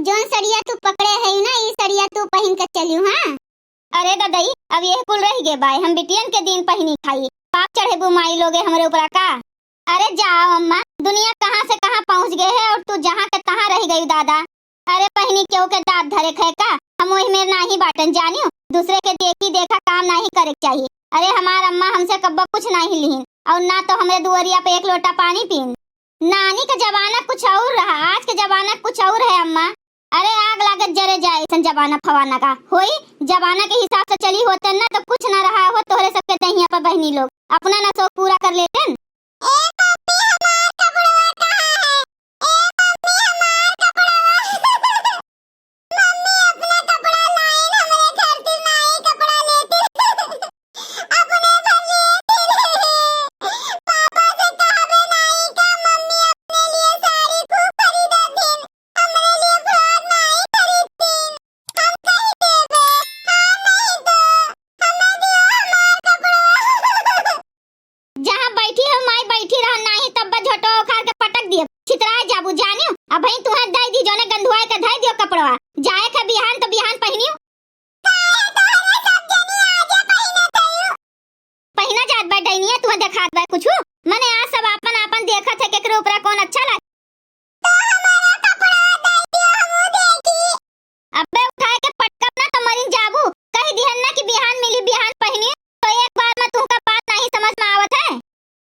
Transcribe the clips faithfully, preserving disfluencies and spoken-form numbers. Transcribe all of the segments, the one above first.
जौन सड़िया तू पकड़े है ना, ई सड़िया तू पहिन के चलियो, हाँ? अरे ददई, अब यह कुल रह गए बाय, हम बिटियन के दिन पहिनी खाई, पाप चढ़ेबू माई लोगे हमरे ऊपरा का? अरे जाओ अम्मा, दुनिया कहाँ से कहाँ पहुँच गए है और तू जहाँ के तहाँ रह गई दादा। अरे पहिनी केहू के दाँत धरे खे का? हम वही मेर नाही बाटन जानियो, दूसरे के देखी देखा काम नाही करे के चाहिए। अरे हमार अम्मा हमसे कब्बो कुछ नाही लिहिन और ना तो हमरे दुआरिया पे एक लोटा पानी पीन। नानी का जमाना कुछ और रहा, आज के जमाना कुछ और है अम्मा। अरे आग लागत जरे जाए ऐसन जमाना फवाना का होई। जमाना के हिसाब से चली होते ना तो कुछ ना रहा हो तोहरे सबके दहिया पर बहनी लोग अपना ना शौक पूरा कर लेते। ए मम्मी, हमार कपड़वा कहाँ है? ए मम्मी, हमार कपड़वा। मम्मी, अपना कपड़ा लाइन, हमरे खातिर नाई कपड़ा लेती। अपने भर लेती। पापा से कहबे नाई का, मम्मी अपने लिए साड़ी खूब खरीदथिन, हमरे लिए फ्रॉक नाई खरीदथिन। हम कही देबे, हाँ नहीं तो, हमें दियो हमार कपड़ा। जहाँ बैठी हो माई बैठी रह, नाही तब बा झोटवा उखाड़ के पटक दिए, छितराए जाबू जानियो। अबहीं तुहें दे दी जोने गंधुआए के धई दियो कपड़वा, जाए के बिहान तो बिहान पहिनियो। काहे तोहरे सब जनी आजे पहिनत हइउ? पहिना जात बा डैनिया, तुहें देखात बा कुछु? मने आज सब आपन आपन देखत है केकरे ऊपरा कौन अच्छा लागे। तो हमारा कपड़ा दे दियो, हमहू देखी। अबे उठाए के पटकब ना तो मरिन जाबू। कही दिहन ना कि बिहान मिली, बिहान पहिनी, तो एक बार में तुमका बात नहीं समझ में आवत है।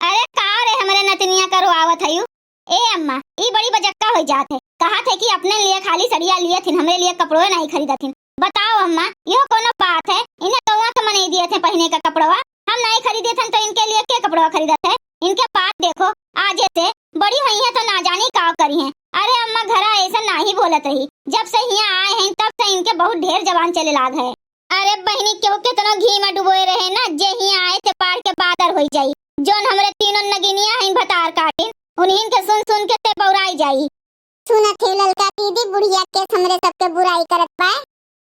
अरे का रे हमरे नतनिया का रोआवत है यू? ए अम्मा, ई बड़ी बजक्का हो जात है। कहा थे कि अपने लिए खाली सड़िया लिए थिन, हमरे लिए कपड़ो नहीं खरीदत थिन। बताओ अम्मा, यो कोनो बात है? इन्हें कौआ के मनई दिए थे पहिने का कपड़वा? हम नहीं खरीदे थे तो इनके लिए के कपड़वा खरीदत है? इनके बात देखो, आजे से बड़ी हुई है तो ना जानी का करी है। अरे अम्मा घरा ऐसा नाही बोलत रही, जब से हियाँ आए हैं तब से इनके बहुत ढेर जबान चले लाग है। अरे बहिनी, केहू केतनो घी में डुबोए रहे ना, जे हियाँ आए ते पार के बादर होई जाई। जौन हमरे तीनों नगिनिया हैं भतार काटिन, उन्हीं के सुन सुन के ते बौराई जाई। सुनत है ललका दीदी, बुढ़िया के हमरे सबके बुराई करत बा।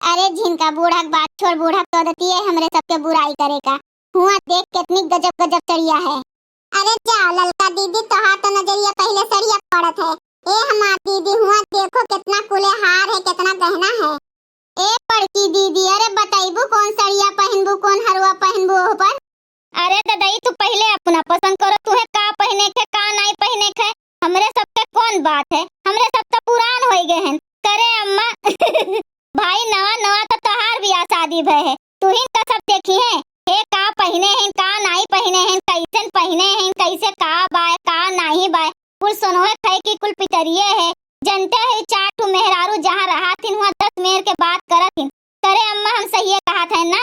अरे झिनका, बूढ़ा के बात छोड़, बूढ़ा तो दतिये हमरे सबके बुराई करे का। हुआ देख कितनी गजब गजब सड़िया है। अरे जा ललका दीदी, तोहार तो नजरिया पहले सड़िया पड़त है। ए हमार दीदी, हुआ देखो कितना कुले हार है, कितना गहना है। ए बड़की दीदी, अरे बतैबू कौन सड़िया पहनबू, कौन हरवा पहनबू ओह पर? अरे ददई, तू पहले अपना पसंद करो, तुहे का पहने के, का नहीं पहने के, हमरे सबके कौन बात है, हमरे सब तो पुरान होई गए हैं। करे अम्मा, भाई नवा नवा तो तोहार बियाह शादी भय है, तुहिन का सब देखी है, हे का पहिने हैं, का नाई पहिने हैं, कैसन पहिने हैं, कैसे का बाय, का नाई बाय, कुल सोनवे खाए की कुल पितरिये है। जनते है चार ठो मेहरारू जहाँ रहा थिन, वहाँ दस मेर के बात करत थिन। करे अम्मा, हम सहिए कहा थे ना।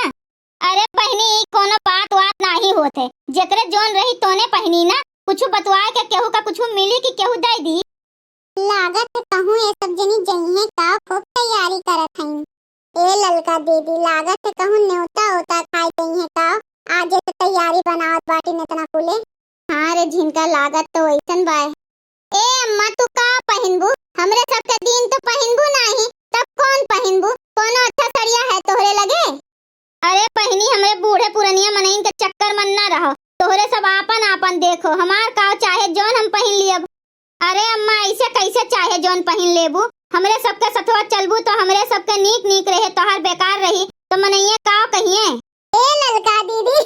अरे बहिनी, ई कोनो बात वात नाही होत है, जेकरे जौन रही तोने पहिनी ना, कुछ बतवाए के केहू का कुछ मिली कि केहू दे दी। लागत है कहूँ ये सब जनी जइहें का, खूब तैयारी करत हईं। ए ललका दीदी, लागत है कहूँ न्योता ओता खाए जइहें का, आज से तैयारी बनावत बाटिन इतना कुले। हाँ रे झिनका, लागत तो वैसन बाय। ए अम्मा, तू का पहिनबू? हमरे सबके दिन तो पहिनबू नाही, तब कौन पहिनबू? कोनो अच्छा सड़िया है तोहरे लगे? अरे बहिनी, हमरे बूढ़े पुरनिया मनइन के चक्कर मन ना रहो, तोहरे सब आपन आपन देखो, हमार काव चाहे जौन हम पहिन लियब। अरे अम्मा, ऐसे कैसे चाहे जौन पहिन लेबू? हमरे सबके सथवा चलबू तो हमरे सबके नीक नीक रहे, तोहार बेकार रही तो मनइये काव कहिए? ए ललका दीदी,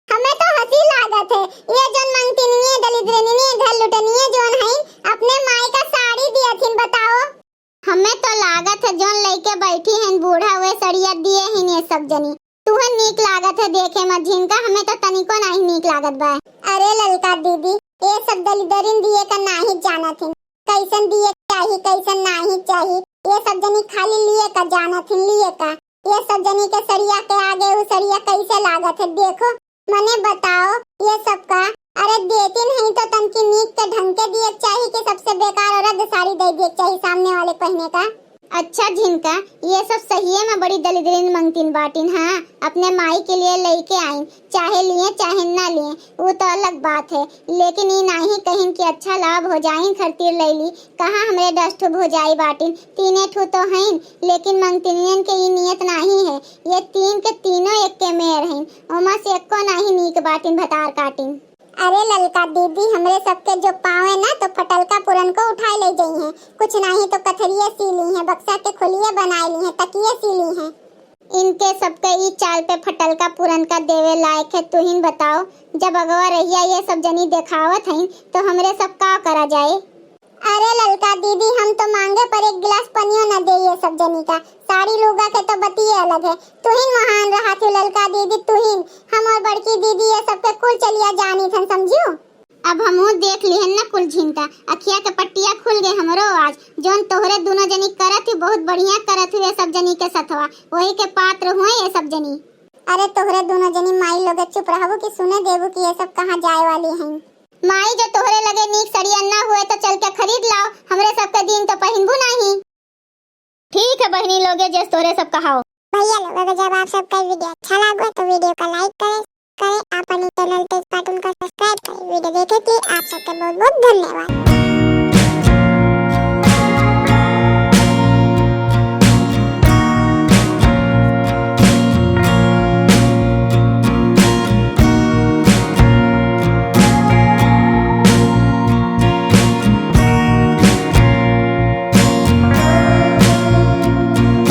हमें तो हंसी लागत है, ये जौन मंगतिनिये दलिद्रनिये घर लुटनिये जौन हईन, अपने माई का साड़ी दियथिन, बताओ। हमें तो लागत है जौन लइके बैठी हैं बूढ़ा, वे सड़िया दिए हैं ये सब जनी। तुहन नीक लागत है देखे में झिनका, हमें तो तनिको नाही नीक लागत बा। अरे ललका दीदी, ये सब दलिदरिन दिए का नाही जानत हैं, कैसन दिए के चाही, कैसन नाही चाही। ये सब जनी खाली लिए का जानत हैं, लिए का। ये सब जनी के सड़िया के आगे उ सड़िया कैसे लागत है, देखो। मने बताओ, ये सब का, अरे देतिन हई तो तनकी नीक के ढंग के दिए के चाही कि सबसे बेकार और रद्द साड़ी दे दिए के चाही सामने वाले पहिने का? अच्छा झिनका, ये सब सहिए में बड़ी दलिद्रिन मंगतिन बाटिन। हाँ, अपने माई के लिए लइके आइन, चाहे लिए चाहे ना लिए, वो तो अलग बात है, लेकिन ई नाही कहिन कि अच्छा लाभ हो जाइन खातिर लैली। कहाँ हमरे दस ठो भौजाई बाटिन, तीने ठो तो हईन, लेकिन मंगतिनियन के ई नियत नाही है। ये तीन के तीनों एक के मेर हईन, ओमा से एको नाही नीक बाटिन भतार काटिन। अरे ललका दीदी, हमरे सबके जो पावे ना तो फटलका पुरनको उठाए ले जइहें। कुछ नाही तो कथरिये सी लीहें, बक्सा के खोलिये बनाए लीहें, तकिये सी लीहें। इनके सबके ई चाल पे फटलका पुरनका देवे लायक है, तुहिन बताओ। जब अगवा रहिया ये सब जनी देखावत हईन तो हमरे सब का करा जाए? अरे ललका दीदी, हम तो मांगे पर एक गिलास पनियो न दे ये सब जनी का। साड़ी लुगा के तो बतिये अलग है। तुहिन महान रहत हो ललका दीदी, तुहिन। हम और बड़की दीदी ये सबके कुल चलिया जानी थन, समझू? अब हमहू देख लिहन न कुल झिनका, अखिया के पट्टिया खुल गए हमरो आज। जौन तोहरे दुनो जनी करत हू, बहुत बढ़िया करत हू ये सब जनी के सथवा, वही के पात्र हुए ये सब जनी। अरे तोहरे दुनो जनी माई लोगे चुप रहबू कि सुने देबू कि ये सब कहाँ जाए वाली हैं? माई जो तोहरे लगे नीक सड़िया ना हुए तो चल के खरीद लाओ, हमरे सबके दिन तो पहिनबू नाही। ठीक है बहिनी लोगे, जस तोहरे सब कहाओ। भैया लोग, अगर जब आप सबका वीडियो अच्छा लागो तो वीडियो का लाइक करें, करें, आप अपने चैनल तेज कार्टून का सब्सक्राइब करें। वीडियो देखे के लिए आप सबके बहुत बहुत धन्यवाद।